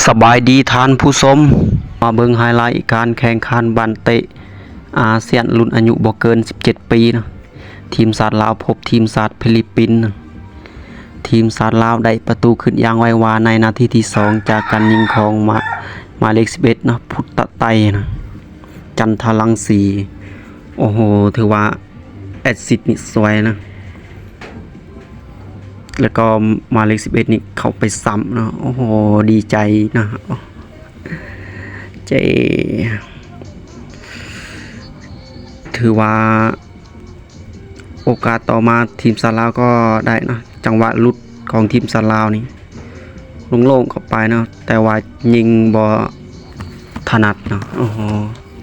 ສະບາຍດີທ່ານຜູ້ຊົມ, ມາເບິ່ງໄຮໄລການແຂ່ງຂັນບານເຕະອາຊຽນລຸ້ນອາຍຸບໍ່ເກີນສິບເຈັດປີນະ. ທີມຊາດລາວພົບທີມຊາດຟີລິບປິນນະ. ທີມຊາດລາວໄດ້ປະຕູຂຶ້ນຢ່າງໄວວາໃນນາທີທີສອງ ຈາກການຍິງຂອງ ໝາ- ໝາຍເລກສິບເອັດນະ, ພຸດຕະໄຕນະ, ຈັນທະລັງສີ. ໂອ້ໂຫ ຖືວ່າແອັດຊິດນີ້ສວຍນະ. ແລ້ວກໍໝາຍເລກສິບເອັດນີ້ເຂົ້າໄປຊ້ຳເນາະ. ໂອ້ໂຫ ດີໃຈນະ. ເຈ້ ຖືວ່າໂອກາດຕໍ່ມາທີມຊາດລາວກໍໄດ້ເນາະ. ຈັງຫວະຫຼຸດຂອງທີມຊາດລາວນີ້ ໂລ່ງໆເຂົ້າໄປເນາະ, ແຕ່ວ່າຍິງບໍ່ຖະໜັດເນາະ. ໂອ້ໂຫ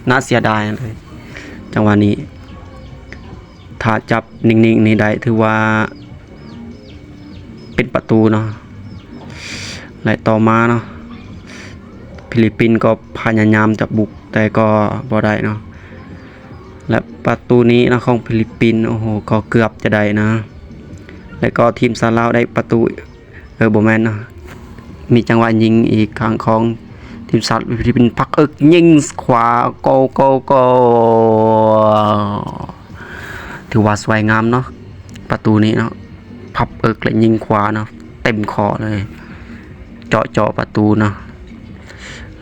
ໜ້າເສຍດາຍເລີຍ ຈັງຫວະນີ້. ຖ້າຈັບນິ່ງໆນີ້ໄດ້ ຖືວ່າເປັນປະຕູເນາະ. ແລະ ຕໍ່ມາເນາະ ຟີລິບປິນກໍພະຍາຍາມຈະບຸກ ແຕ່ກໍບໍ່ໄດ້ເນາະ. ແລະ ປະຕູນີ້ເນາະ ຂອງຟີລິບປິນ ໂອ້ໂຫ ກໍເກືອບຈະໄດ້ນະ. ແລະ ກໍທີມຊາດລາວໄດ້ປະຕູ ເອີ ບໍ່ແມ່ນເນາະ, ມີຈັງຫວະຍິງອີກຄັ້ງຂອງທີມຊາດຟີລິບປິນ, ພັບເອິກຍິງຂວາ ໂກ ໂກ ໂກ ຖືວ່າສວຍງາມເນາະ ປະຕູນີ້ເນາະ. ພັບເອິກ ແລະ ຍິງຂວາເນາະ ເຕັມຂໍ້ເລີຍ, ເຈາະ ເຈາະປະຕູເນາະ.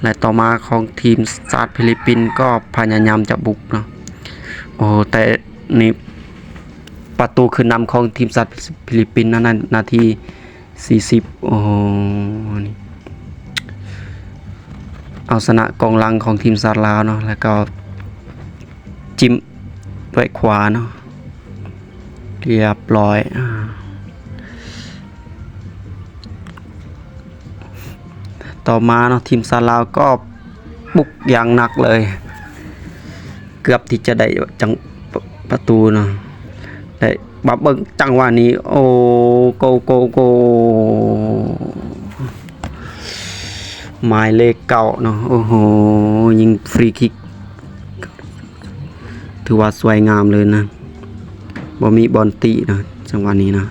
ແລະ ຕໍ່ມາຂອງທີມຊາດຟີລິບປິນກໍພະຍາຍາມຈະບຸກເນາະ. ໂອ້ ແຕ່ນີ້ປະຕູຂຶ້ນນຳຂອງທີມຊາດຟີລິບປິນນະ ນາທີ ສີ່ສິບ. ໂອ້ໂຫ ນີ້ເອົາຊະນະກອງຫຼັງຂອງທີມຊາດລາວເນາະ, ແລ້ວກໍຈິ້ມດ້ວຍຂວາເນາະ ລຽບຮ້ອຍ. ອາ ຕໍ່ມາເນາະ ທີມຊາດລາວກໍບຸກຢ່າງໜັກເລີຍ, ເກືອບທີ່ຈະໄດ້ຈັງ ປະ ປະຕູເນາະ. ໄດ້ມາເບິ່ງຈັງຫວະນີ້ ໂອ້ ໂກ ໂກ ໂກ ໝາຍເລກເກົ້າເນາະ. ໂອ້ໂຫ ຍິງຟຣີຄິກ ຖືວ່າສວຍງາມເລີຍນະ, ບໍ່ມີບ່ອນຕີເນາະ ຈັງຫວະນີ້ນະ.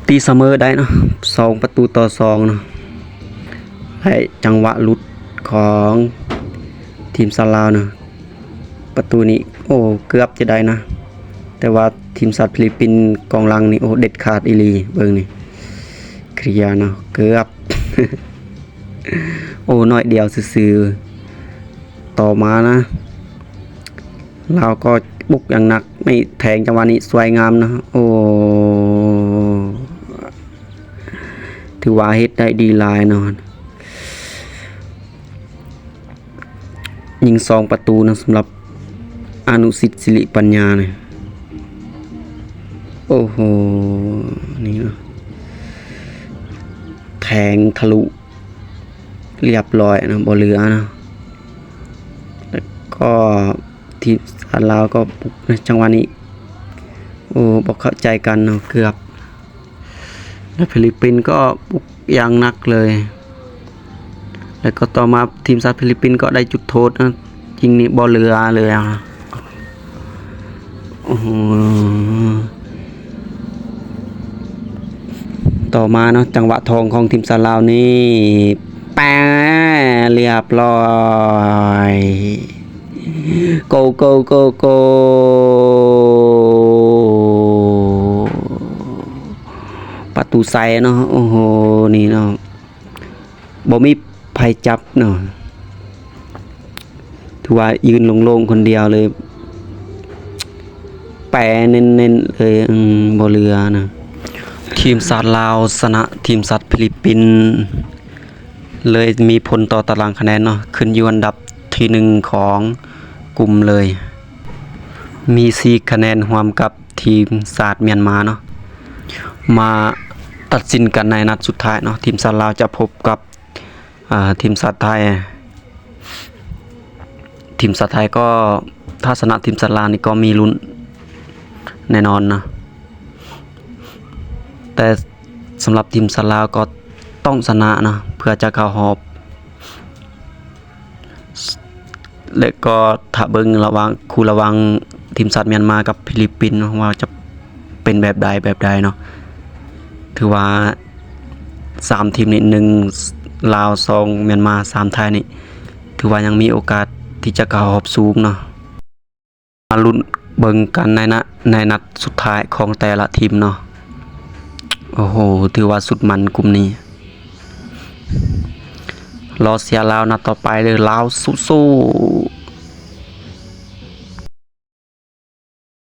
ຕີສະເໝີໄດ້ເນາະ ສອງປະຕູຕໍ່ສອງເນາະ. ໃຫ້ຈັງຫວະຫຼຸດຂອງທີມຊາດລາວເນາະ, ປະຕູນີ້ ໂອ້ ເກືອບຈະໄດ້ນະ, ແຕ່ວ່າທີມຊາດຟີລິບປິນກອງຫຼັງນີ້ ໂອ້ ເດັດຂາດອີ່ຫຼີ. ເບິ່ງນີ້ ເຄລຍເນາະ ເກືອບ ໂອ້ ໜ້ອຍດຽວຊື່ໆ. ຕໍ່ມານະ ລາວກໍບຸກຢ່າງໜັກ, ນີ້ແທງຈັງຫວະນີ້ສວຍງາມນະ. ໂອ້ ຖືວ່າເຮັດໄດ້ດີຫຼາຍເນາະ, ຍິງສອງປະຕູນະ ສຳລັບອະນຸສິດ ສິລິປັນຍານະ. ໂອ້ໂຫ ນີ້ເນາະ ແທງທະລຸ ລຽບຮ້ອຍນະ ບໍ່ເຫຼືອນະ. ແລ້ວກໍທີມຊາດລາວກໍບຸກໃນຈັງຫວະນີ້ ໂອ້ ບໍ່ເຂົ້າໃຈກັນເນາະ ເກືອບ. ແລ້ວຟີລິບປິນກໍບຸກຢ່າງໜັກເລີຍ, ແລ້ວກໍຕໍ່ມາທີມຊາດຟີລິບປິນກໍໄດ້ຈຸດໂທດນະ, ຍິງນີ້ບໍ່ເຫຼືອເລີຍ. ໂອ້ໂຫ ຕໍ່ມາເນາະ ຈັງຫວະທອງຂອງທີມຊາດລາວນີ້ ແປ ລຽບຮ້ອຍ ໂກ ໂກ ໂກ ໂກ ປະຕູໃສ່ເນາະ. ໂອ້ໂຫ ນີ້ເນາະ ບໍ່ມີໃຜຈັບເນາະ, ຖືວ່າຢືນໂລ່ງໆຄົນດຽວເລີຍ, ແປເນັ້ນໆເລີຍ, ອືມ ບໍ່ເຫຼືອນະ. ທີມຊາດລາວຊະນະທີມຊາດຟີລິບປິນ ເລີຍມີຜົນຕໍ່ຕາລາງຄະແນນເນາະ, ຂຶ້ນຢູ່ອັນດັບທີໜຶ່ງຂອງກຸ່ມເລີຍ, ມີສີ່ຄະແນນຮ່ວມກັບ ທີມຊາດມຽນມາເນາະ. ມາຕັດສິນກັນໃນນັດສຸດທ້າຍເນາະ, ທີມຊາດລາວຈະພົບກັບ ອາ ທີມຊາດໄທ. ທີມຊາດໄທກໍ ຖ້າຊະນະທີມຊາດລາວນີ້ກໍມີລຸ້ນແນ່ນອນເນາະ, ແຕ່ສຳລັບທີມຊາດລາວກໍຕ້ອງຊະນະເນາະ ເພື່ອຈະເຂົ້າຮອບ. ແລະກໍຖ້າເບິ່ງລະຫວ່າງ ຄູ່ລະຫວ່າງທີມຊາດມຽນມາກັບຟີລິບປິນເນາະ ວ່າຈະເປັນແບບໃດແບບໃດເນາະ, ຖືວ່າ ສາມທີມນີ້ ໜຶ່ງລາວ ສອງມຽນມາ ສາມໄທນີ້ ຖືວ່າຍັງມີໂອກາດທີ່ຈະເຂົ້າຮອບສູງເນາະ. ມາລຸ້ນເບິ່ງກັນໃນນະ ໃນນັດສຸດທ້າຍຂອງແຕ່ລະທີມເນາະ. ໂອ້ໂຫ ຖືວ່າສຸດມັນກຸ່ມນີ້. ລໍເຊຍລາວນັດຕໍ່ໄປເດີ ລາວສູ້ໆ.